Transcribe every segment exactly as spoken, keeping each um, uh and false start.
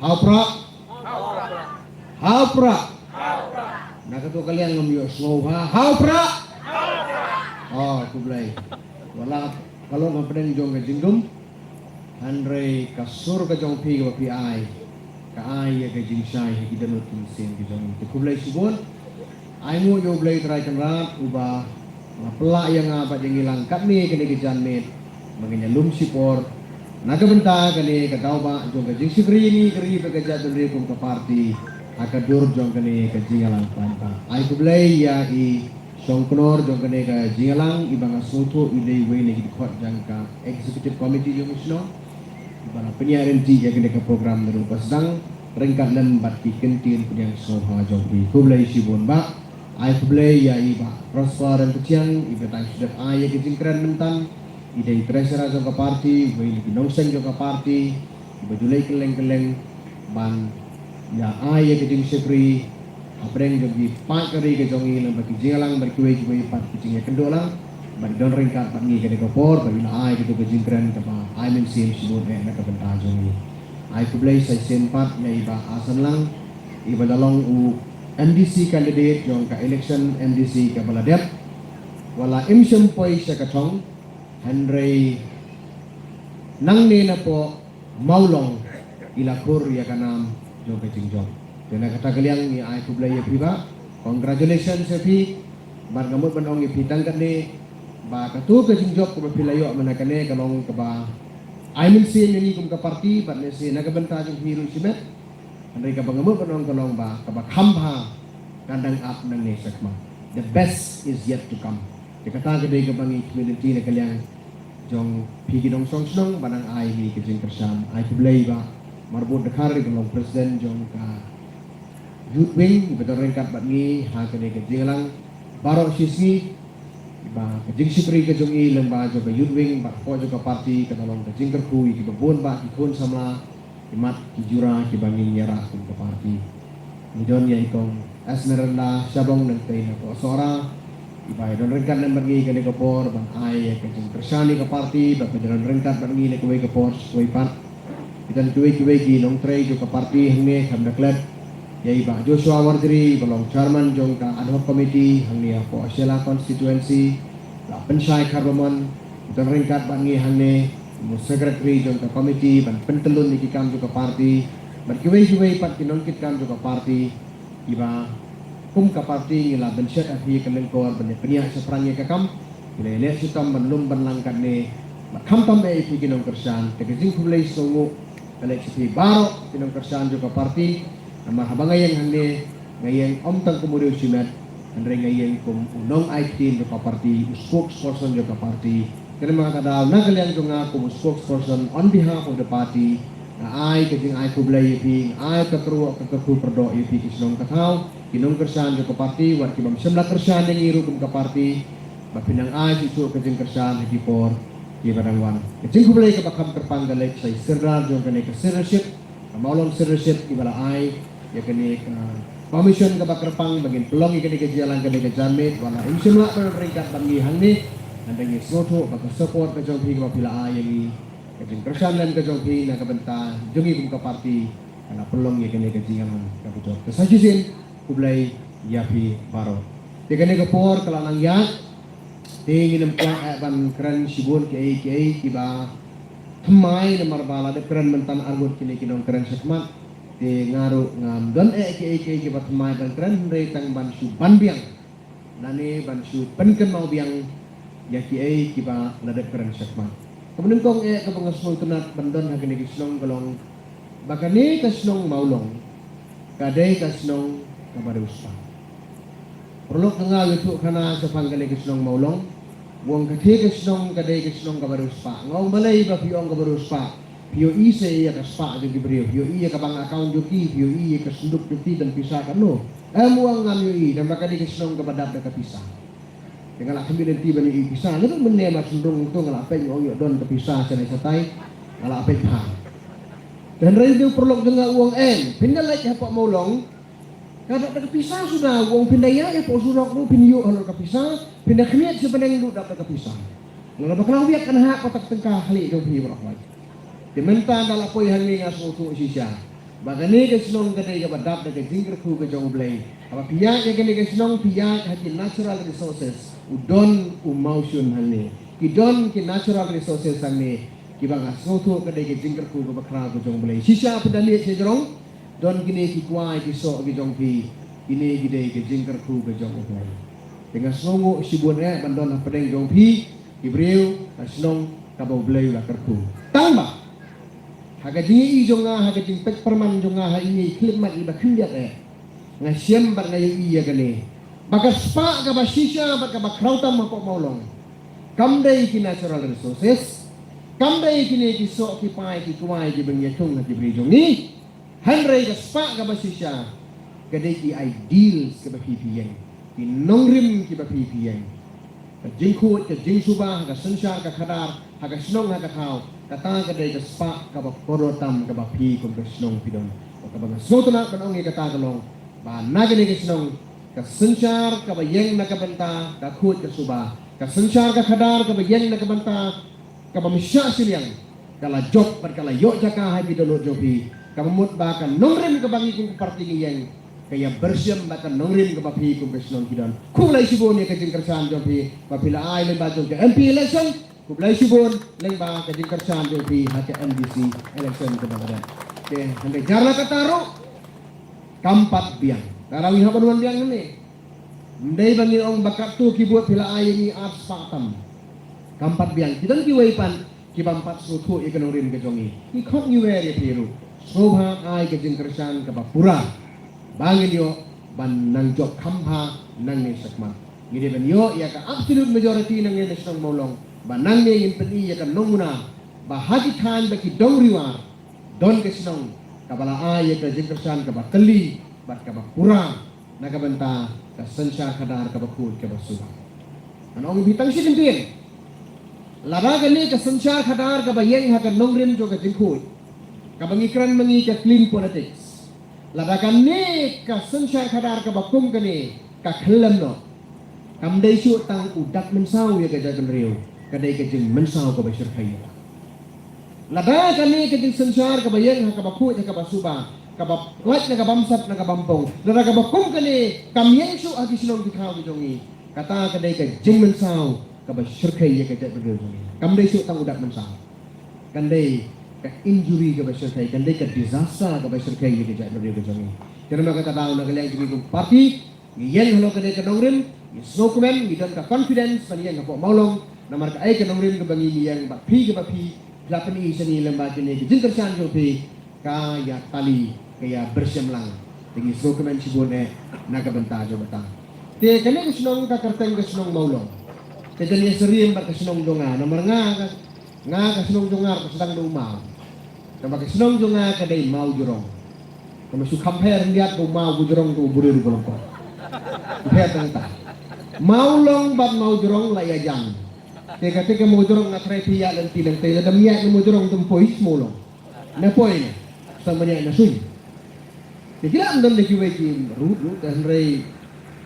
Hau pra. Hau pra. Na katu ka liang ngam ïoh sngew ha. Hau pra. Oh, khublei. Wala ka long hapdeng jong ka jingdum. Hynrei ka sur ka jong phi kaba phi ai, ka ai ïa ka jingshai ha ki dohnud ki mynsiem ki jong ngi. Te khublei shibun. Ai nguh ïa U Blei Trai Kynrad uba la pynlah ïa nga bad ïa ngi lang katne kane ka janmiet ba ngin ïalum shipor na ka bynta kane ka daw ba jong ka jingshakri ïa ngi ka ri bad ka jaitbynriew kum ka party ha ka dur jong kane ka jingïalang paidbah. Ai khublei ïa i shongknor jong kane ka jingïalang iba nga sngewthuh i dei iwei na ki dkhot jong ka executive committee jong ka shnong. Ba la pynïaid ryntih ïa kane ka program naduh ba sdang ryngkat lem bad ki kyntien pdiang sngewbha jong phi. Khublei shibun bah. Ai khublei ïa i Bah Prosper Ryntathiang iba tang shu dep ai ïa ka jingkren mynta. I dei treasurer jong ka party, iwei na ki nongseng jong ka party iba ju leit kylleng kylleng ban ïa ai ïa ka jingshakri hapdeng jong ki paid ka ri ka jong ngi lem bad ki jingïalang bad kiwei kiwei pat ki jingïakynduh lang. Bad i don ryngkat bad ngi kane ka por bad i la ai katu ka jingkren kaba ai mynsiem shibun eh na ka bynta jong ngi. Ai khublei sa shisien pat ïa i Bah Asanlang iba la long u MDC candidate jong ka election MDC kaba la dep. Wala im shym poi sha ka thong hynrei nangne napoh Mawlong i la khur ïa ka nam jong ka jingjop. Te na kata ka liang ngi ai khublei ïa phi bah. Congratulations ïa phi. Bad nga mut ban ong ïa phi tang katne ba katu ka jingjop kaba phi la ïoh mynta kane ka long kaba ai mynsiem ïa ngi kum ka party bad lehse na ka bynta jong phi ruh shimet. Hynrei kaba nga mut ban ong ka long ba kaba kham bha kan dang ap nangne shakhmat. The best is yet to come. Te kata ka dei kaba ngi khmih lynti na ka liang jong phi ki nongshong shnong ba nang ai ïa ngi ka jingkyrshan. Ai khublei bah Marbud Dkhar iba long president jong ka Youth Wing iba don ryngkat bad ngi ha kane ka jingïalang baroh shi sngi. Iba ka jingshakri ka jong i lyngba jong ka Youth Wing bad hapoh jong ka party ka la long ka jingkyrkhu ïa kiba bun bah ki khun samla, ki mat ki jura kiba ngin ïarah kum ka party. Ngi don ïa i Kong Esmeralda Shabong nangtei napoh Sohra iba ïa don ryngkat lem bad ngi kane ka por ban ai ïa ka jingkyrshan ïa ka party bad ba ïa don ryngkat bad ngi na kawei ka por sha kawei pat. Ïa don kiwei kiwei ki nongtrei jong ka party hangne kham da klet ïa i Bah Joshua Warjri iba long chairman jong ka ad hoc committee hangne hapoh Shella constituency. La pynshai Kharbamon, don ryngkat bad ngi hangne kum u secretary jong ka committee ban pyntyllun ïa ki kam jong ka party bad kiwei kiwei pat ki nongkitkam jong ka party. Iba kum ka party ngi la bynshet ha phi ka lyngkor ban ïa pynïaid shaphrang ïa ka kam. Phi la ïaleh shitom ban lum ban lang katne bad khamtam eh ïa phi ki nongkyrshan. Te ka jingkhublei sngewnguh ka leit sha phi baroh ki nongkyrshan jong ka party. Namar haba nga ïeng hangne nga ïeng ym tang kum u riew shimet hynrei nga ïeng kum u nongai ktien jong ka party, u spokesperson jong ka party. Kane mynta ka daw na ka liang jong nga kum u spokesperson on behalf of the party nga ai ka jingai khublei ïa phi, nga ai ka kyrwoh ka kyrkhu kyrdoh ïa phi ki shnong ka thaw, ki nongkyrshan jong ka party wat ki bym shym la kyrshan ïa ngi ruh kum ka party. Ba phin nang ai shuh shuh ka jingkyrshan ha ki por kiba dang wan. Ka jingkhublei kaba kham kyrpang ka leit sha i Sirdar jong kane ka Sirdarship, ka Mawlong Sirdarship iba la ai ïa kane ka permission kaba kyrpang ba ngin pynlong ïa kane ka jingïalang kane ka janmiet. Wat la im shym lah ban ryngkat bad ngi hangne hynrei ngi sngewthuh ba ka support ka jong phi kaba phi la ai ïa ngi, ka jingkyrshan lem ka jong phi na ka bynta jong ngi kum ka party ka la pynlong ïa kane ka jingïalang kaba jop. Te sa shisien khublei ïa phi baroh. Te kane ka por ka la nang ïaid. Te ngin ym kwah eh ban kren shibun kiei kiei kiba thymmai namar ba la dep kren mynta arngut kine ki nongkren shakhmat. Te nga ruh ngam don eh kiei kiei kiba thymmai ban kren hynrei tang ban shu ban biang lane ban shu pynkynmaw biang ïa kiei kiba la dep kren shakhmat. Kaba nyngkong eh kaba nga sngewtynnat ban don ha kane ka shnong ka long ba kane ka shnong Mawlong ka dei ka shnong kaba riewspah. Paralok, nga ïathuh khana shaphang kane ka shnong Mawlong, u ong kata ka shnong ka dei ka shnong kaba riewspah. Nga ong balei ba phi ong kaba riewspah? Phi ïohi sa ïa ka spah jong ki briew? Phi ïohi ïa ka bank account jong ki? Phi ïohi ïa ka synduk jong ki don pisa katno? Em, u ong ngam ïohi, namar kane ka shnong kaba dap da ka pisa. Te nga la khmih lynti ban ïohi pisa. Naduh mynne mar shnong to nga la peit, nga ong ïoh don ka pisa sha lei shatai. Nga la peit bha. Te hynrei u paralok jong nga u ong em, phin da leit hapoh Mawlong ka dap da ka pisa suda. U ong phin da ïaid hapoh surok ruh phin ïoh halor ka pisa. Phin da khmied sha bneng ruh dap da ka pisa. Nga la bakla u biak kan hap patak tyngka khlieh jong phi baroh. Te mynta da la poi hangne nga sngewthuh shisha. Ba kane ka shnong ka dei kaba dap da ka jingkyrkhu ka jong U Blei. Haba phi ïaid ïa kane ka shnong phi ïaid ha ki natural resources. U don u mawshun hangne. Ki don ki natural resources hangne. Kiba nga sngewthuh ka dei ka jingkyrkhu kaba khraw ka jong U Blei. Shisha phi da leit sha jrong. Don kine ki kwai ki soh ki jong phi. Kine ki dei ka jingkyrkhu ka jong U Blei. Te nga sngewnguh shibun eh ban don hapdeng jong phi. Ki briew ka shnong kaba U Blei u la kyrkhu. Tang ba ha ka jingïohi jong nga, ha ka jingpeit pyrman jong nga, ha ine i khyllipmat iba khyndiat eh, nga shem bad nga ïohi ïa kane. Ba ka spah kaba shisha bad kaba khraw tam hapoh Mawlong kam dei ki natural resources, kam dei kine ki soh ki pai ki kwai kiba ngi ïathung ha ki briew jong ngi. Hynrei ka spah kaba shisha ka dei ki ideals kiba phi phi ïeng, ki nongrim kiba phi phi ïeng. Ka jingkhuid, ka jingsuba, ha ka synshar, ka khadar, ha ka shnong, ha ka thaw, kata ka dei ka spah kaba kordor tam kaba phi kum ka shnong phi don. Kaba nga sngewtynnat ban ong ïa kata ka long ba na kane ka shnong, ka synshar kaba ïeng na ka bynta ka khuid ka suba, ka synshar ka khadar kaba ïeng na ka bynta kaba mih sha shiliang, ka la jop bad ka la ïoh jaka ha ki dohnud jong phi. Kaba mut ba ka nongrim kaba ngi kum ka party ngi ïeng, ka ïa byrshim bad ka nongrim kaba phi kum ka shnong ki don. Khublei shibun ïa ka jingkyrshan jong phi ba phi la ai lyngba jong ka M P election. Khublei shibun lyngba ka jingkyrshan jong phi ha ka M D C election kaba la dep. Te hynrei jar la kata ruh kam pat biang. Ka rang ïa ban wan biang ne. Ym dei ba ngi ong ba katto ki vote phi la ai ïa ngi ar spah tam. Kam pat biang. Ki don kiwei pat kiba ym pat sngewthuh ïa ka nongrim ka jong ngi. Ngi khot ngi wer ïa phi ruh. Sngewbha ai ka jingkyrshan kaba pura ba ngin ïoh ban nang jop kham bha nangne shakhmat. Ngi dei ban ïoh ïa ka absolute majority nangne na shnong Mawlong ba nangne ngin pyni ïa ka nongmuna ba ha ki thaiñ ba ki dong riwar don ka shnong kaba la ai ïa ka jingkyrshan kaba kylli bad kaba pura na ka bynta ka synshar khadar kaba khuid kaba suba. Ngan ong ïa phi tang shi kyntien. Lada kane ka synshar khadar kaba ïeng ha ka nongrim jong ka jingkhuid, kaba ngi kren ma ngi ka clean politics, lada kane ka synshar khadar kaba kum kane ka khyllem noh, kam dei shuh tang u dak mynsaw ïa ka jaitbynriew, ka dei ka jingmynsaw kaba shyrkhei ïa ka. Lada kane ka jingsynshar kaba ïeng ha kaba khuid ha kaba suba, kaba lait na ka bamsap na ka bampong, lada kaba kum kane kam ïeng shuh ha ki shnong ki thaw ki jong ngi, kata ka dei ka jingmynsaw kaba shyrkhei ïa ka jaitbynriew jong ngi. Kam dei shuh tang u dak mynsaw. Kan dei ka injury kaba shyrkhei, kan dei ka disaster kaba shyrkhei ïa ka jaitbynriew ka jong ngi. Te namar kata daw na ka liang jong ngi kum party, ngi ïeng halor kane ka nongrim, ngi sngewkmen, ngi don ka confidence ban ïeng hapoh Mawlong, namar ka ai ka nongrim kaba ngi ïeng bad phi kaba phi la pyni shane lyngba kine ki jingkyrshan jong phi, ka ïa tali, ka ïa byrshim lang. Te ngi sngewkmen shibun eh na ka bynta jong kata. Te kane ka shnong ka kyrteng ka shnong Mawlong. Te kan ïa syriem bad ka shnong jong nga, namar nga ka Nga ka shnong jong nga ka sdang da u maw. Kaba ka shnong jong nga ka dei Mawjrong. Kaba shu kham pher hyndiat ba u maw ba u jrong ka u burir ba long ko. Pher tang ta. Mawlong bad Mawjrong la ïa jam. Te ka te ka Mawjrong nga trai phi ïa lynti lynti lada ym ïa na Mawjrong tum poi Mawlong. Na poi na. Sa manya na sui. Te ki la ym don da kiwei ki route ruh, te hynrei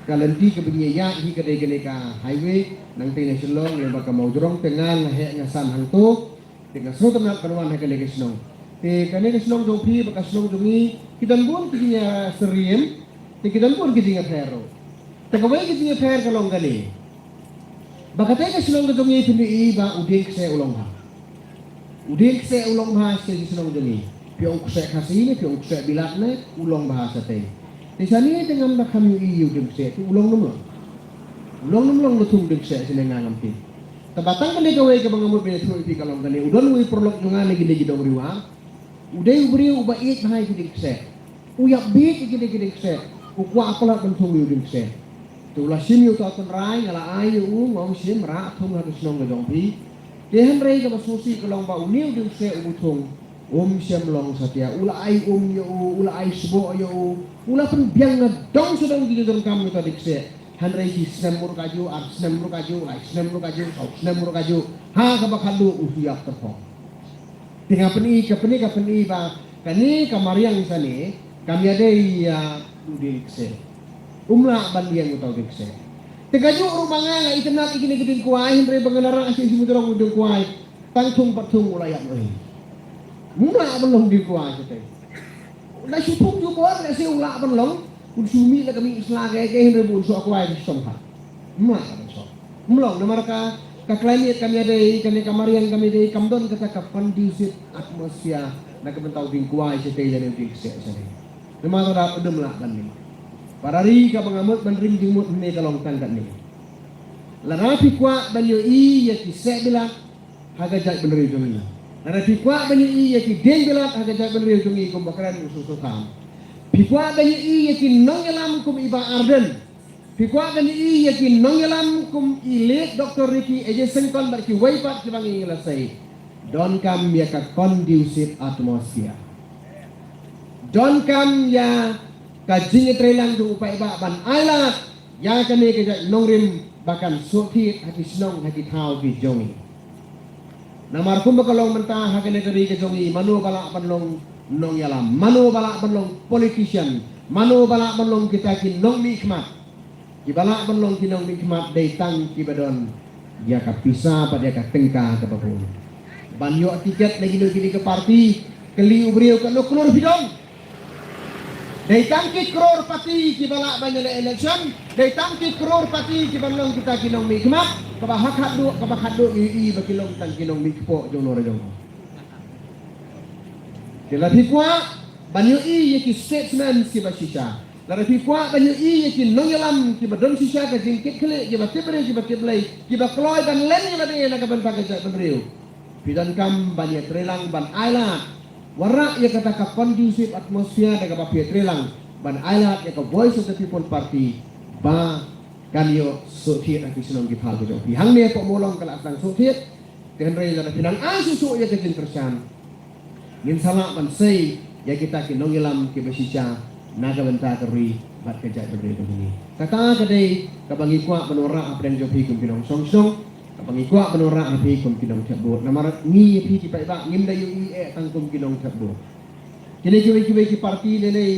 ka lynti kaba ngi ïaid hi ka dei kane ka highway, nangtei na Shillong, lem bad ka Mawjrong, te nga nga heh nga san hangto, te nga sngewtynnat ban wan ha kane ka shnong. Te kane ka shnong jong phi bad ka shnong jong ngi, ki don bun ki jingïasyriem, te ki don bun ki jingïapher ruh. Te kawei ka jingïapher ka long kane. Ba kata ka shnong ka jong ngi phin ïohi ba u dieng kseh u long bha. U dieng kseh u long bha sha ki shnong jong ngi. Phi ong kseh Khasi ne, phi ong kseh Bilat ne, u long bha shatei. Te shane te ngam da kham ïohi ïa u dieng kseh, te u long ne ym long. U long ne ym long, la thung dieng kseh shane nga ngam tip. Te ba tang kane kawei kaba nga mut ban ïathuh ïa phi ka long kane, u don uwei u paralok jong nga na kine ki dong Riwar. U dei u briew uba ïeit bha ïa ki dieng kseh. U ïap bit ïa ki dieng, ki dieng kseh. U kwah palat ban thung ïa u dieng kseh. Te u la shim ïa uta u tynrai, nga la ai ïa u, nga ong shim, rah thung ha ka shnong ka jong phi. Te hynrei kaba sngewsih ka long ba une u dieng kseh uba u thung um shym long satia. U la ai um ïa u, u la ai sboh ïa u, u la pynbiang na dong sha dong ki jingdonkam ïa uta u dieng kseh. Hynrei shi snem ruh kajuh, ar snem ruh kajuh, lai snem ruh kajuh, saw snem ruh kajuh. Ha kaba khatduh u shu ïap tyrkhong. Te nga pyni, ka pyni, ka pyni ba kane ka mariang sane kam ïadei ïa u dieng kseh. Um lah ban ïeng uta u dieng kseh. Te kajuh ruh ba nga nga itynnad ïa kine ki dieng kwai, hynrei ba nga la rah sha Mawjrong u dieng kwai, tang thung pat thung u la ïap noh hi. Um lah ban long dieng kwai shatei. La shu puk ju bor, la shu lah ban long. Un shu mih la ka mih sla ka ka hynrei bun shu kwai shu shong ha. Mla ka ban shong. Mlong namar ka ka climate kam ïadei, kane ka mariang kam ïadei, kam don kata ka conducive atmosphere na ka bynta u ding kwai shatei lane u ding kseh shatei. Namar ka da pdem lah ban ni. Para ri ka ba nga mut ban ring jingmut ne ka long tang kat ni. Lada phi kwah ban ïohi ïa ki seh bilat ha ka jaitbynriew jong ngi. Lada phi kwah ban ïohi ïa ki dieng bilat ha ka jaitbynriew jong ngi kum ba kren u Soso Tham. Phi kwah ban ïohi ïa ki nongïalam kum i Bah Ardent. Phi kwah ban ïohi ïa ki nongïalam kum i late Doctor Ricky A J Syngkon bad kiwei pat kiba ngi la sei. Donkam ïa ka conducive atmosphere. Donkam ïa ka jingïatreilang jong u paidbah ban ailad ïa kane ka jait nongrim ba kan shu thied ha ki shnong ha ki thaw ki jong ngi. Namar kumba ka long mynta ha kane ka ri ka jong ngi, mano ba lah ban long nongïalam, mano ba lah ban long politician, mano ba lah ban long kita ki nongmihkhmat. Kiba lah ban long ki nongmihkhmat dei tang kiba don ïa ka pisa bad ïa ka tyngka kaba bun. Ban ïoh tiket na kino kino ki party, kylli u briew katno klur phi don. Dei tang ki crorepati kiba lah ban ïaleh election, dei tang ki crorepati kiban long kita ki nongmihkhmat, kaba ha khadduh, kaba khadduh ngi ïohi ba ki long tang ki nongmihkpoh jong nora jong. Te lada phi kwah ban ïohi ïa ki statesmen kiba shisha, lada phi kwah ban ïohi ïa ki nongïalam kiba don shisha ka jingkitkhlieh, kiba tip briew, kiba tip Blei, kiba kloi ban len ïa lade na ka bynta ka jaitbynriew. Phi donkam ban ïatreilang ban ailad. Wanrah ïa kata ka conducive atmosphere da kaba phi ïatreilang ban ailad ïa ka Voice of the People Party ba kan ïoh shu thied ha ki shnong ki thaw ki jong phi. Hangne hapoh Mawlong ka la sdang shu thied. Te hynrei lada phi nang ai shu shu ïa ka jingkyrshan, ngin sa lah ban sei ïa kita ki nongïalam kiba shisha na ka bynta ka ri bad ka jaitbynriew ka jong ngi. Kata ka dei kaba ngi kwah ban wanrah hapdeng jong phi kum ki nongshong shnong. Kaba ngi kwah ban wanrah ha phi kum ki nongthep vote. Namar ngi ïa phi ki paidbah ngim da ïohi eh tang kum ki nongthep vote. Kine kiwei kiwei ki party lei lei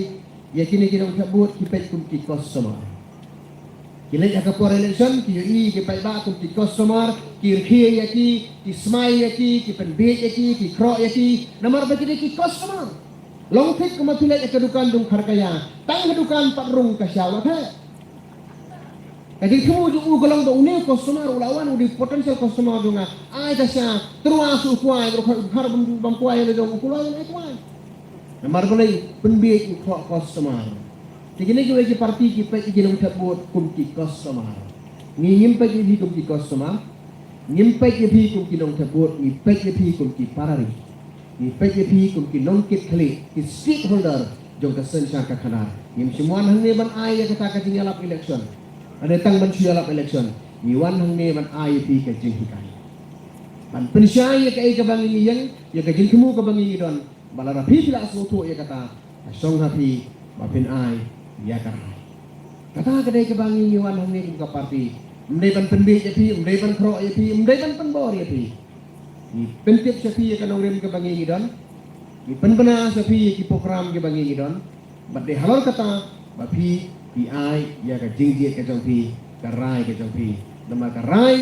ïa kine ki nongthep vote ki peit kum ki customer. Ki leit ha ka por election ki ïohi ki paidbah kum ki customer, ki rkhie ïa ki, ki smai ïa ki, ki pynbieit ïa ki, ki khroh ïa ki. Namar ba ki dei ki customer. Long thik kumba phi leit ha ka dukan jong Kharkaya, tang ha dukan pat rung ka sha wat he. Ka jingthmu jong u ka long ba une u customer u la wan, u dei potential customer jong nga. Ai ka sha, tyrwa shu u kwai, bro, khar bam, bam kwai la jong u, u la wan ai kwai. Namar balei? Pynbieit u khroh customer. Te kine kiwei ki party ki peit ki nongthep vote kum ki customer. Ngi ngim peit ïa phi kum ki customer. Ngim peit ïa phi kum ki nongthep vote, ngi peit ïa phi kum ki para ri. Ngi peit ïa phi kum ki nongkitkhlieh, ki stakeholder jong ka synshar ka khadar. Ngim shym wan hangne ban ai ïa kata ka jingïalap election. Hynrei tang ban shu ïalap election, ngi wan hangne ban ai ïa phi ka jinghikai, ban pynshai ïa kaei kaba ngi ïeng, ïa ka jingthmu kaba ngi don. Ba lada phi phi la sngewthuh ïa kata, ka shong ha phi ba phin ai ïa ka rai. Kata ka dei kaba ngi ngi wan hangne kum ka party. Ym dei ban pynbieit ïa phi, ym dei ban khroh ïa phi, ym dei ban pynbor ïa phi. Ngi pyntip sha phi ïa ka nongrim kaba ngi ngi don. Ngi pynbna sha phi ïa ki program kiba ngi ngi don. Bad dei halor kata ba phi phi ai ïa ka jingjied ka jong phi, ka rai ka jong phi. Namar ka rai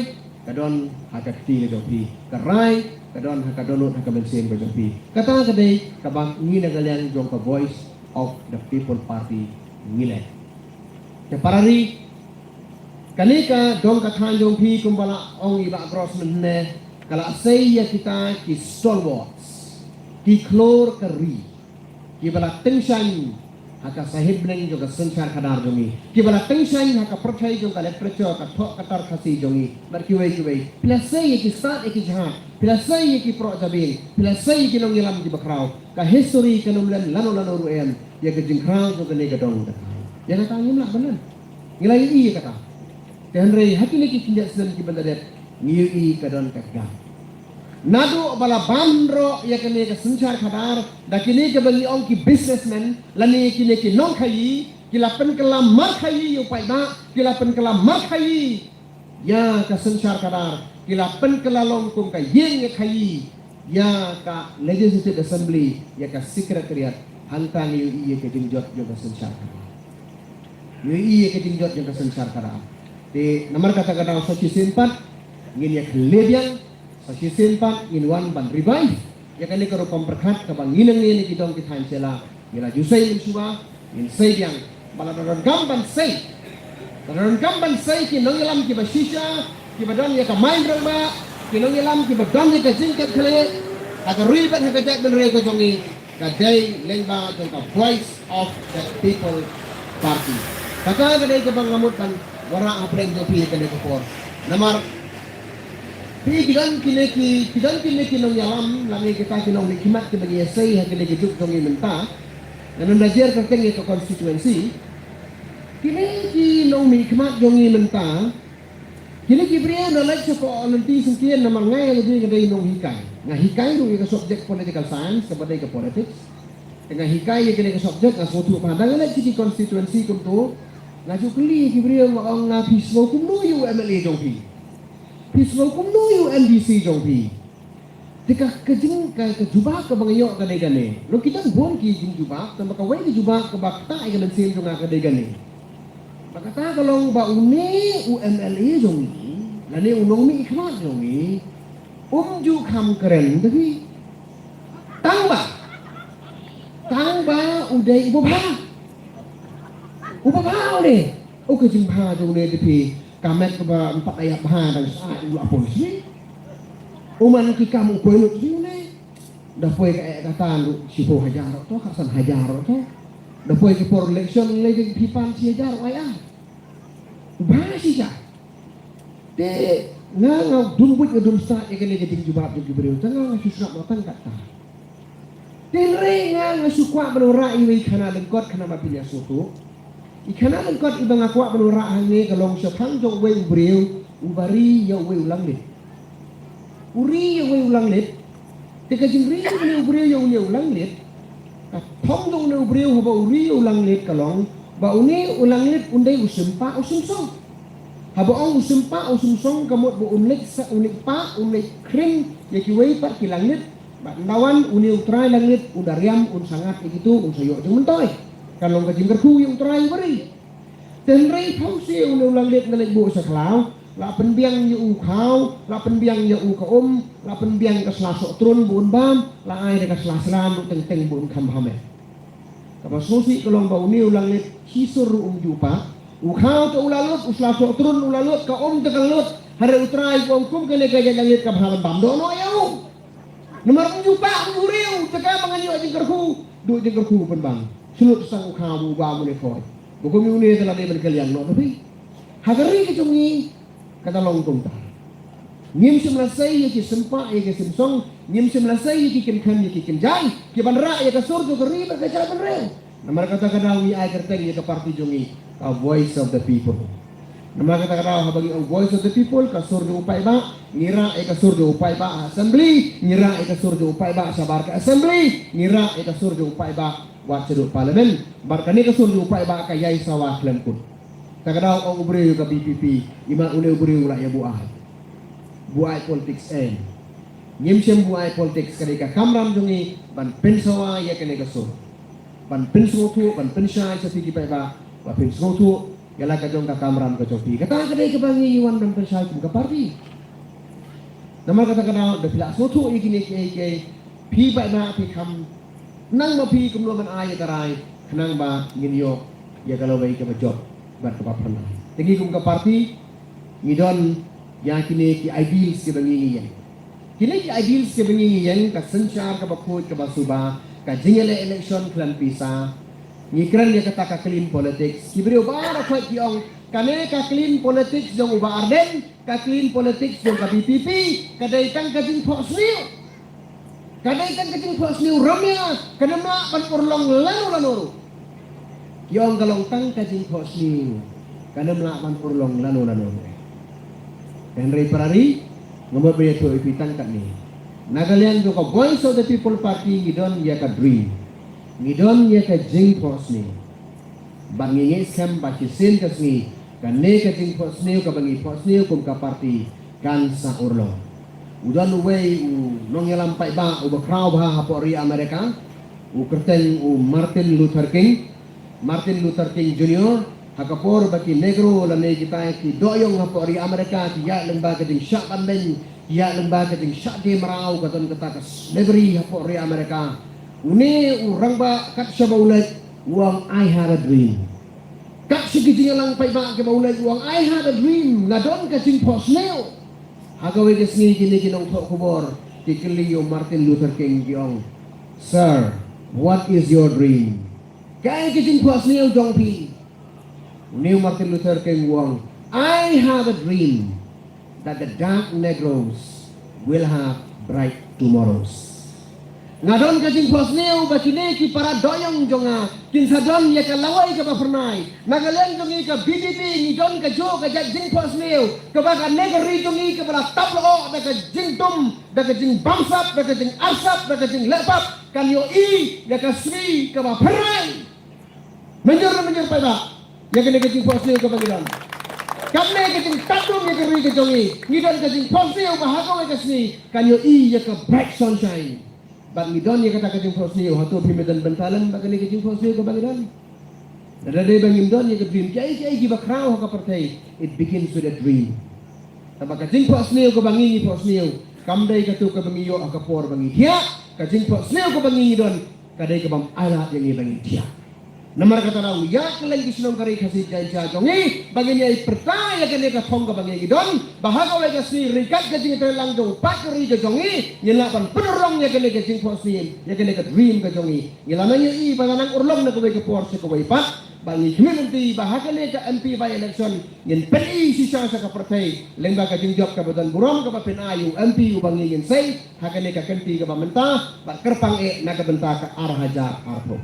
ka don ha ka kti ka jong phi, ka rai ka don ha ka dohnud ha ka mynsiem ka jong phi. Kata ka dei kaba ngi na ka liang jong ka Voice of the People Party ngi leh. Te para ri, kane ka dong ka thaiñ jong phi kumba la ong i Bah Grossman ne, ka la sei ïa kita ki stalwarts, ki khlur ka ri. Kiba la tyngshaiñ ha ka sahit bneng jong ka synshar khadar jong ngi. Kiba la tyngshaiñ ha ka pyrthei jong ka literature, ka thoh ka tar Khasi jong ngi. Bad kiwei kiwei. Phi la sei ïa ki stad ïa ki jahaj. Phi la sei ïa ki proh jabieng. Phi la sei ïa ki nongïalam kiba khraw. Ka history kan ym len lano lano ruh em ïa ka jingkhraw jong kane ka dong ka thaiñ. Ïa kata ngim lah ban len. Ngi la ïohi ïa kata. Te hynrei ha kine ki khyndiat snem kiban da dep ngi ïohi ka don ka gap. Naduh ba la ban roh ïa kane ka synshar khadar da kine kiba ngi ong ki businessmen lane kine ki nongkhaïi, ki la pynkylla markhaïi ïa u paidbah, ki la pynkylla markhaïi ïa ka synshar khadar, ki la pynkylla long kum ka ïing ïa khaïi ïa ka Legislative Assembly, ïa ka Secretariat. Hangta ngi ïohi ïa ka jingjot jong ka synshar khadar. Ngi ïohi ïa ka jingjot jong ka synshar khadar. Te namar kata ka daw sa shisien pat ngin ïa khleh biang, sa shisien pat ngin wan ban revive ïa kane ka rukom pyrkhat kaba ngi nangne na ki dong ki thaiñ sha la Ngi la ju sei mynshuwa, ngin sei biang. Ba la donkam ban sei. La donkam ban sei ki nongïalam kiba shisha, kiba don ïa ka main rangbah, ki nongïalam kiba don ïa ka jingkitkhlieh ha ka ri bad ha ka jaitbynriew ka jong ngi, ka dei lyngba jong ka Voice of the People Party. Kata ka dei kaba nga mut ban wanrah hapdeng jong phi ha kane ka por. Namar phi ki don kine ki, ki don kine ki nongïalam, lane kita ki nongmihkhmat kiba ngi ïasei ha kine ki juk jong ngi mynta. Ngan ym da jer kyrteng ïa ka constituency. Kine ki nongmihkhmat jong ngi mynta, kine ki briew na leit sha ka lynti syngkien namar nga ïa lade nga dei nonghikai. Nga hikai ruh ïa ka subject political science kaba dei ka politics. Te nga hikai ïa kane ka subject, nga sngewthuh ba hadang nga leit sha ki constituency kumto, nga ju kylli ïa ki briew, nga ong, nga, phi sngew kumno ïa u M L A jong phi? Phi sngew kumno ïa u M D C jong phi? Te ka, ka jing, ka, ka jubab kaba nga ïoh ka dei kane. Long ki don bun ki jingjubab, tangba kawei ka jubab kaba ktah ïa ka mynsiem jong nga ka dei kane. Ba kata ka long ba une u M L A jong ngi, lane u nongmihkhmat jong ngi, um ju kham kren da phi. Tangba, tangba u dei uba bha. Uba bha une. U, ka jingbha jong une da phi, ka met kaba ym pat ïa bha dang sah u la poi sih. U man ki kam u poi lut sih une. Da poi ka eh ka tan ruh shiphew hajar ruh to, khatsan hajar ruh to. Da poi ka por election lei dang phi pan shi hajar ruh ai ah. Bha shisha. Te nga, nga dum buit nga dum stad ïa kane ka jingjubab jong ki briew, te nga, nga shu sngap noh tang katta. Te hynrei nga, nga shu kwah ban wanrah iwei i khana lyngkot, khana ba phin ïa sngewthuh. I khana lyngkot iba nga kwah ban wanrah hangne ka long shaphang jong uwei u briew uba ri ïa uwei u langlit. U ri ïa uwei u langlit. Te ka jingri une u briew ïa une u langlit, ka thong jong une u briew haba u ri ïa u langlit ka long ba une u langlit un dei u sympa u symsong. Haba ong u sympa u symsong ka mut ba un leit sa, un leit pah, un leit khring ïa kiwei pat ki langlit. Bad ynda wan une u trai langlit un da riam, un sa ngat ïa kito, un sa ïoh jingmyntoi. Ka long ka jingkyrkhu ïa u trai uba ri. Te hynrei phewse une u langlit un da leit buh sha khlaw, la pynbiang ïa u khaw, la pynbiang ïa u ka um, la pynbiang ka sla sohtrun ba un bam, la ai da ka sla slam ruh teng teng ba un kham bam eh. Kaba sngewsih ka long ba une u langlit shi sur ruh um ju pah. U khaw te u la lut, u sla sohtrun u la lut, ka um te ka lut. Hynrei u trai u ong kum kane ka jait langlit ka bha ban bam doh noh ïa u. Namar um ju pah, um ju riam, te ka ba ngan ïoh jingkyrkhu, duh jingkyrkhu pynbang. Shu lut tang u khaw ba u bam une khoi. Ba kum une te la dei ban kylliang noh da phi. Ha ka ri ka jong ngi, kata long kumta. Ngim shym la sei ïa ki sympa ïa ki symsong, ngim shym la sei ïa ki kynkhem ïa ki kynjai, ki ban rah ïa ka sur jong ka ri bad ka jaitbynriew. Namar kata ka daw ngi ai kyrteng ïa ka party jong ngi ka Voice of the People. Namar kata ka daw haba ngi ong Voice of the People, ka sur jong u paidbah, ngi rah ïa ka sur jong u paidbah ha assembly, ngi rah ïa ka sur jong u paidbah shabar ka assembly, ngi rah ïa ka sur jong u paidbah wat shaduh parliament. Bad kane ka sur jong u paidbah ka ïai sawa khlem kut. Ta ka daw ong u briew ka V P P, i ma une u briew u la ïa buaid. Buaid politics em. Ngim shym buaid politics, ka dei ka kamram jong ngi ban pynsawa ïa kane ka sur. Ban pynsngewthuh, ban pynshai sha phi ki paidbah, ba phin sngewthuh ïa la ka jong ka kamram ka jong phi. Kata ka dei kaba ngi wan ban pynshai kum ka party. Namar kata ka daw, da phi la sngewthuh ïa kine kiei kiei, phi paidbah phi kham nang ma phi kumno ban ai ïa ka rai, khnang ba ngin ïoh ïa ka lawei kaba jop bad kaba phyrnai. Te ngi kum ka party ngi don ïa kine ki ideals kiba ngi ngi ïeng. Kine ki ideals kiba ngi ngi ïeng, ka synshar kaba khuid kaba suba, ka jingïaleh election khlem pisa. Ngi kren ïa kata ka clean politics. Ki briew baroh khoit ki ong kane ka clean politics jong u Bah Ardent, ka clean politics jong ka V P P, ka dei tang ka jingphohsniew. Ka dei tang ka jingphohsniew ramia, kan ym lah ban urlong lano lano ruh. Ki ong ka long tang ka jingphohsniew, kan ym lah ban urlong lano lano ruh. Hynrei para ri, nga mut ban ïathuh ïa phi tang katne. Na ka liang jong ka Voice of the People Party ngi don ïa ka dream. Ngi don ïa ka jingphohsniew. Bad ngi ngeit skhem ba shisien ka sngi kane ka jingphohsniew kaba ngi phohsniew kum ka party kan sa urlong. U don uwei u nongïalam paidbah uba khraw bha hapoh ri America, u kyrteng u Martin Luther King. Martin Luther King Junior, ha ka por ba ki Negro lane kita ki dohïong hapoh ri America ki ïaid lyngba ka jingshah banbeiñ, ki ïaid lyngba ka jingshah die mraw, ka don kata ka slavery hapoh ri America. Une u rangbah kat shaba u leit u ong, "I had a dream." Kat sha ki jingïalang paidbah kiba u leit u ong, "I had a dream." Nga don ka jingphohsniew. Ha kawei ka sngi kine ki nongthoh khubor ki kylli ïa u Martin Luther King ki ong, "Sir, what is your dream? Kaei ka jingphohsniew jong phi?" Une u Martin Luther King u ong, "I have a dream that the dark Negroes will have bright tomorrows." Nga don ka jingphohsniew ba kine ki para dohïong jong nga kin sa don ïa ka lawei kaba phyrnai. Na ka liang jong ngi ka B P P ngi don ka juh ka jait jingphohsniew kaba kane ka ri jong ngi kaba la tap lyoh da ka jingdum, da ka jingbamsap, da ka jingarsap, da ka jinglehpap kan ïohi ïa ka sngi kaba phyrnai. Mynjur mynjur paidbah, ïa kane ka jingphohsniew kaba ngi don. Kane ka jingtap dum ïa ka ri ka jong ngi, ngi don ka jingphohsniew ba ha kawei ka sngi kan ïohi ïa ka bright sunshine. Bad ngi don ïa kata ka jingphohsniew, hato phim don bynta lem bad kane ka jingphohsniew kaba ngi don? Lada dei ba ngim don ïa ka dream, kiei kiei kiba khraw ha ka pyrthei, it begins with a dream. Tangba ka jingphohsniew kaba ngi ngi phohsniew kam dei kato kaba ngi ïoh ha ka por ba ngi thiah. Ka jingphohsniew kaba ngi ngi don ka dei ka bym ailad ïa ngi ba ngin thiah. Namar kata daw ïa ka leng ki shnong ka ri Khasi Jaintia jong ngi ba ngin ïai pyrta ïa kane ka thong kaba ngi ngi don, ba ha kawei ka sngi ryngkat ka jingïatreilang jong u paid ka ri ka jong ngi ngin lah ban pynurlong ïa kane ka jingphohsniew, ïa kane ka dream ka jong ngi. Ngi la nang ïohi ba la nang urlong na kawei ka por sha kawei pat. Ba ngi khmih lynti ba ha kane ka M P by election ngin pyni shisha sha ka pyrthei lyngba ka jingjop kaba don burom kaba pynai u M P uba ngi ngin sei ha kane ka kynti kaba mynta bad kyrpang eh na ka bynta ka ar hajar arphew.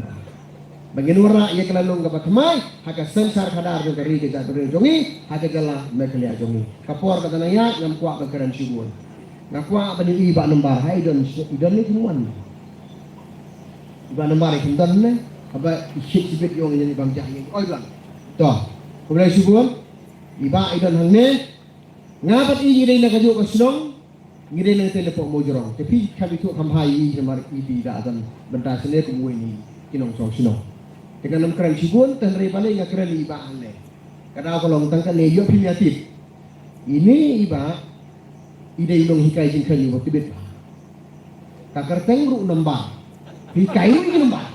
Ba ngin wanrah ïa ka lainong kaba thymmai ha ka synshar khadar jong ka ri ka jaitbynriew jong ngi ha ka jylla Meghalaya jong ngi. Ka por ka dang nang ïaid, ngam kwah ban kren shibun. Nga kwah ban ïohi i Bah Nambar, ha i don, i don ne i wan. I Bah Nambar i kham don ne, haba i shit shibit ïong i ïa i bam jah ïa i oi don. To, khublei shibun, i Bah i don hangne, nga bad i ngi dei na kajuh ka shnong, ngi dei na ka tei na pok Mawjrong. Te phi kham ithuh kham bha ïa i namar i dei da don bynta shane kumwei na ki nongshong shnong. Te ngan ym kren shibun, te hynrei balei nga kren ïa i Bah hangne. Ka daw ka long tang kane ïoh phim ïa tip. Ine i Bah, i dei u nonghikai jingkheiñ uba tbit. Ka kyrteng ruh Nambar. Hikai ruh i Nambar.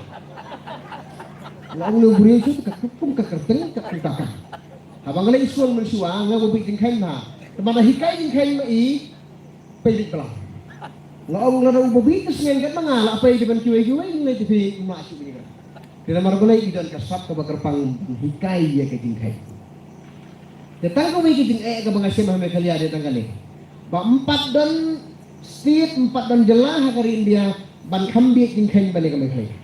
Nga ong ïa u briew shu ka kyrpung ka kyrteng ka kyrtaka. Haba nga leit skul mynshuwa nga ba bieit jingkheiñ bha. Te ma da hikai jingkheiñ ma i, pei bieit bla. Nga ong lada u ba bieit ka sngen kat ma nga la pei dei ban kiwei kiwei ngi leit phi ma shu bieit. Te namar balei i don ka sap kaba kyrpang ban hikai ïa ka jingkheiñ. Te tang kawei ka jingeh kaba nga shem ha Meghalaya dei tang kane. Ba ym pat don state, ym pat don jylla ha ka ri India ban kham bieit jingkheiñ ban ïa ka Meghalaya.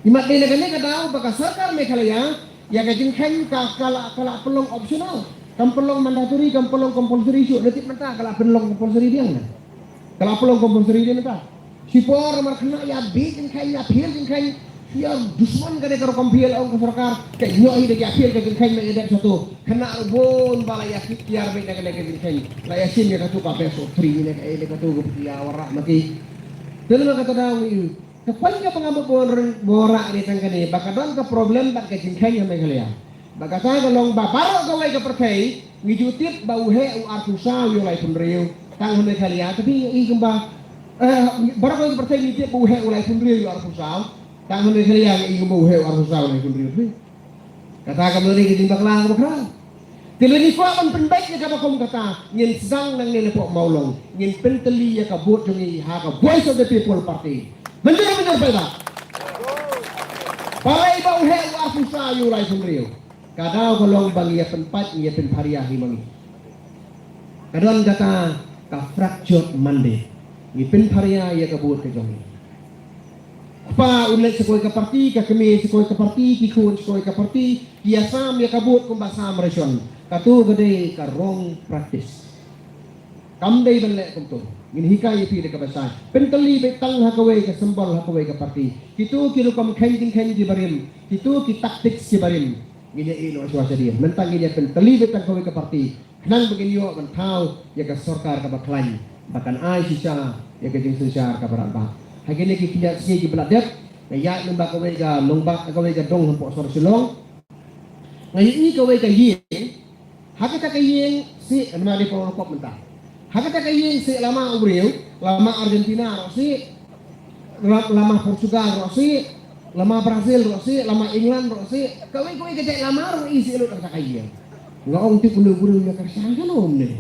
Imat dei na kane ka daw ba ka sorkar Meghalaya ïa ka jingkheiñ ka, ka la, ka la pynlong optional. Kam pynlong mandatory, kam pynlong compulsory shuh, na tip mynta ka la pynlong compulsory biang na. Ka la pynlong compulsory dei mynta. Shipor namar khynnah ïa bieit jingkheiñ, ïa phiar jingkheiñ, ïa dushman ka dei ka rukom phiar, la ong ka sorkar, ka ïoh hi da ïa phiar ka jingkheiñ, ma ïa dep shatu. Khynnah ruh bun ba la ïa ki tiar beit na ka dei ka jingkheiñ. La ïa shim ïa katu ka best of three ne ka, eh, ne katu ka ïa wanrah ma ki. Te lama kata daw ngi, ka pynïap nga ba bun rang ba wanrah dei tang kane ba ka don ka problem bad ka jingkheiñ ha Meghalaya. Ba kata ka long ba baroh kawei ka pyrthei ngi ju tip ba u heh u arphew saw ïa u laiphew hynriew. Tang ha Meghalaya, tapi ngi i kumba, eh, baroh kawei ka pyrthei ngi tip ba u heh u laiphew hynriew ïa u arphew saw. Tang ha Meghalaya ngi i kumba u heh u arphew saw u laiphew hynriew. Kata ka mut ka jingbakla kaba khraw. Te lada ngi kwah ban pynbeit ïa kaba kum kata, ngin sdang nangne na pok Mawlong, ngin pyntylli ïa ka vote jong ngi ha ka Voice of the People Party. Mynjur mynjur paidbah. Balei ba u heh u arphew saw ïa u laiphew hynriew. Ka daw ka long ba ngi ïa pynpait, ngi ïa pynpharia hi ma ngi. Ka don kata ka fractured mandate. Ngi pynpharia ïa ka vote ka jong ngi. Kpa u leit sha kawei ka party, ka kmie sha kawei ka party, ki khun sha kawei ka party, ki ïa sam ïa ka vote kumba sam ration. Katu ka dei ka wrong practice. Kam dei ban leh kumtu. Ngin hikai ïa phi da kaba shai. Pyntylli beit tang ha kawei ka symbol, ha kawei ka party. Kitu ki rukom kheiñ jingkheiñ kiba rim. Kitu ki tactics kiba rim. Ngin ïa ïeh noh shuwa sha dien. Mynta ngin ïa pyntylli beit tang kawei ka party. Khnang ba ngin ïoh ban thaw ïa ka sorkar kaba khlaiñ. Ba kan ai shisha ïa ka jingsynshar kaba radbah. Ha kine ki khyndiat sngi kiba la dep. Nga ïaid lyngba kawei ka nongbah, kawei ka dong hapoh sor Shillong. Nga ïohi kawei ka ïing. Ha kata ka ïing sih, namar dei pynlong pop mynta. Ha kata ka ïing sih lama u briew, lama Argentina ruh sih. Lama Portugal ruh seh, lama Brazil ruh seh, lama England ruh seh, kawei kawei ka jait lama ruh i seh lut kata ka ïing. Nga ong te kulu kulu ïa ka shan ka nom ne.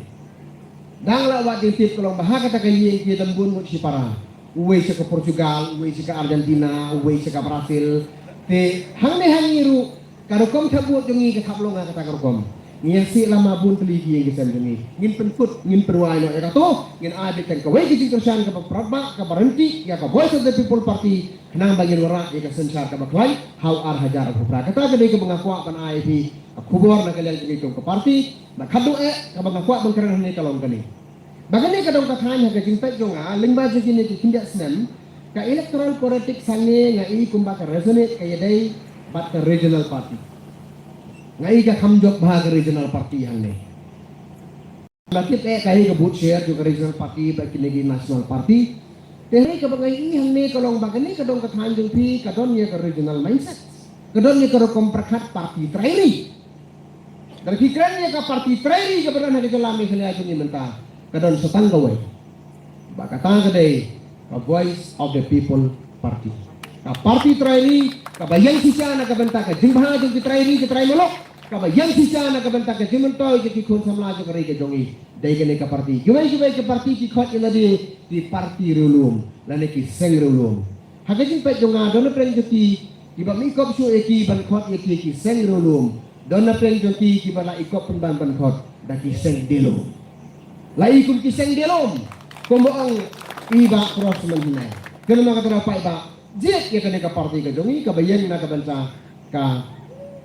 Dang la wat dei tip ka long ba ha kata ka ïing ki don bun ngut shipara. Uwei sha ka Portugal, uwei sha ka Argentina, uwei sha ka Brazil. Te hangne hangne ruh ka rukom thap vote jong ngi ka thap long ha kata ka rukom. Ngi ïa seh lama bun tylli ki ïing ki sem jong ngi. Ngin pynkut, ngin pynwai noh ïa kato, ngin ai beit tang kawei ka jingkyrshan kaba pratba, kaba rynti ïa ka Voice of the People Party, khnang ba ngin wanrah ïa ka synshar kaba khlaiñ ha u ar hajar arphew phra. Kata ka dei kaba nga kwah ban ai ïa phi ka khubor na ka liang jong ngi kum ka party. Bad khatduh eh kaba nga kwah ban kren hangne ka long kane. Ba kane ka dong ka thaiñ ha ka jingpeit jong nga, lyngba jong kine ki khyndiat snem, ka electoral politics hangne nga i kumba ka resonate ka ïadei bad ka regional party. Nga i ka kham jop bha ka regional party hangne. Nga tip eh ka hi ka vote share jong ka regional party bad kine ki national party. Te hi kaba nga i hangne ka long ba kane ka dong ka thaiñ jong phi ka don ïa ka regional mindset. Ka don ïa ka rukom pyrkhat party trai ri. Lada phi kren ïa ka party trai ri kaba don ha ka jylla Meghalaya jong ngi mynta, ka don sa tang kawei. Ba kata ka dei ka Voice of the People Party. Ka party trai ri kaba ïeng shisha na ka bynta ka jingbha jong ki trai ri ki trai muluk, kaba ïeng shisha na ka bynta ka jingmyntoi jong ki khun samla jong ka ri ka jong ngi. Dei kane ka party. Kiwei kiwei ki party ki khot ïa lade ki party riewlum lane ki seng riewlum. Ha ka jingpeit jong nga don na pdeng jong ki kiba mi kop shuh ïa ki ban khot ïa ki ki seng riewlum. Don na pdeng jong ki kiba la i kop pynban ban khot da ki seng dieng lum. La i kum ki seng dieng lum. Kumba ong i Bah Crossman hynne. Kane ma ka tnga paidbah. Jied ïa kane ka party ka jong ngi kaba ïeng na ka bynta ka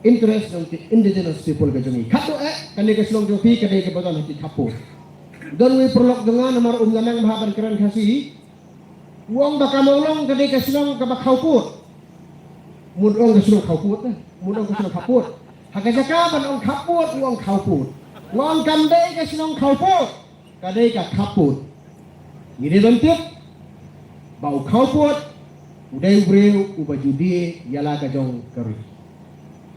interest jong ki indigenous people ka jong ngi. Khatduh eh kane ka shnong jong phi ka dei kaba don ha ki khappud. Don uwei u paralok jong nga namar um nang bha ban kren Khasi. U ong ba ka Mawlong ka dei ka shnong kaba khawpud. Mut ong ka shnong khawpud eh. Mut ong ka shnong khawpud. Ha ka jaka ban ong khawpud u ong khawpud. U ong kam dei ka shnong khawpud. Ka dei ka khappud. Ngi dei ban tip ba u khawpud u dei u briew uba ju die ïa la ka jong ka ri.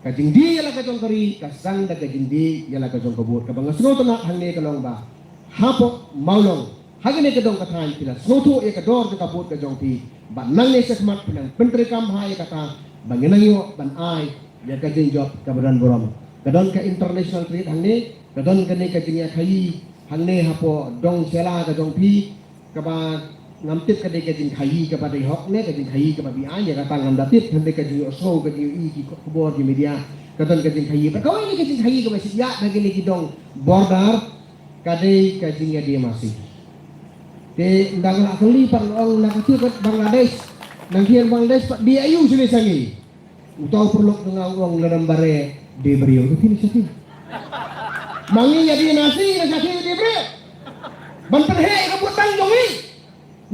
Ka jingdie ïa la ka jong ka ri ka sdang da ka jingdie ïa la ka jong ka vote. Kaba nga sngewtynnat hangne ka long ba hapoh Mawlong ha kane ka dong ka thaiñ phi la sngewthuh ïa ka dor jong ka vote ka jong phi. Bad nangne shakhmat phi nang pyntreikam bha ïa kata ba ngin nang ïoh ban ai ïa ka jingjop kaba don burom. Ka don ka international trade hangne, ka don kane ka jingïakhaïi hangne hapoh dong Shella ka jong phi, kaba ngam tip ka dei ka jingkhaïi kaba dei hok ne ka jingkhaïi kaba beaiñ, ïa kata ngam da tip, hynrei ka jingïohsngew ka jingïohi ki khubor ki media, ka don ka jingkhaïi. Bad kawei ne ka jingkhaïi kaba shah ïa da kine ki dong border ka dei ka jingïadie masi. Te ynda nga la kylli pat nga ong na ka tiar ka Bangladesh, nang kiar Bangladesh pat die aïu sha ngi sha ngi. Uta u paralok jong nga u ong lada ym bare die briew, te phi na shathie. Ma ngi ïa die masi na shathie die briew. Ban pynheh ka vote bank jong ngi.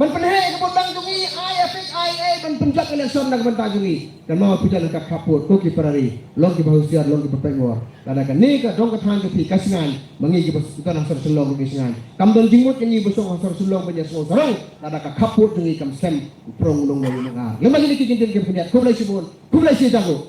Ban pynheh ka vote bank jong ngi, ai effect, ai, ai, ban pynjop election na ka bynta jong ngi. Kynmaw phi jan ka khappud, ko ki para ri, long kiba husiar, long kiba peit ngor. Lada kane ka dong ka thaiñ jong phi ka Shngaiñ, ma ngi kiba don ha sor Shillong ki Shngaiñ. Kam don jingmut ïa ngi ba shong ha sor Shillong ban ïa sngew sarong, lada ka khappud jong ngi kam skhem u prong u long na u nang ar. Lem bad kine ki jingdon ki khyndiat, khublei shibun, khublei shi hajar nguh.